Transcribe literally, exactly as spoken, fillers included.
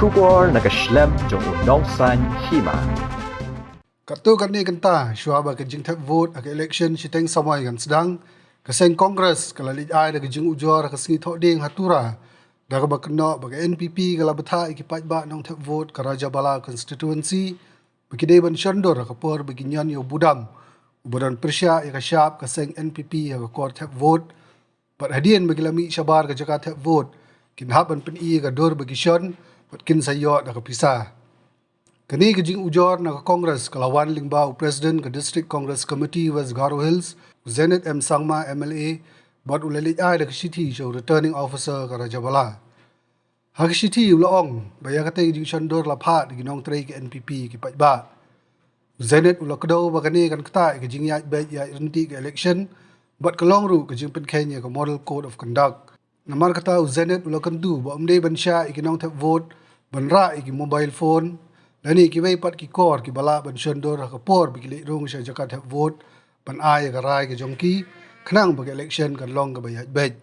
Khubor na ka shlem jong u nongsan hima. Katto katne kynta shuwa ba ka jingthep vote ha ka election shiteng samoi kan sdang, ka seng Congress ka la leit ai da ka jingujor ha ka sngi Thohdieng ha Tura, da kaba kynnoh ba ka N P P ka la bthah ïa ki paidbah nongthep vote ka Rajabala constituency ba ki dei ban shon dur ha ka por ba kin ñion ïa u budam uba don pyrshah ïa ka shap ka seng N P P ha ka kor thep vote. Bad hadien ba ki la mih shabar ka jaka thep vote, kin hap ban pyni ïa ka dur ba ki shon, bad kin sa ïoh da ka pisa. Kane ka jingujor na ka Congress ka la wan lyngba u President ka District Congress Committee West Garo Hills, u Zenith M Sangma M L A, bad u la leit ai da ka shithi sha u Returning Officer ka Rajabala. Ha ka shithi u la ong ba ïa katei ka jingshon dur la phah da ki nongtrei ka N P P ki paidbah. U Zenith u la kdew ba kane kan ktah ïa ka jingïaid beit ïaid ryntih ka election, bad ka long ruh ka jingpynkheiñ ïa ka Model Code of Conduct. Namar kata u Zenith u la kyntu ba ym dei ban shah ïa ki nongthep vote ban rah ïa ki mobile phone lane kiwei pat ki kor kiba lah ban shon dur ha ka por ba ki leit rung sha jaka thep vote ban ai ïa ka rai ka jong ki, khnang ba ka election kan long kaba ïaid beit.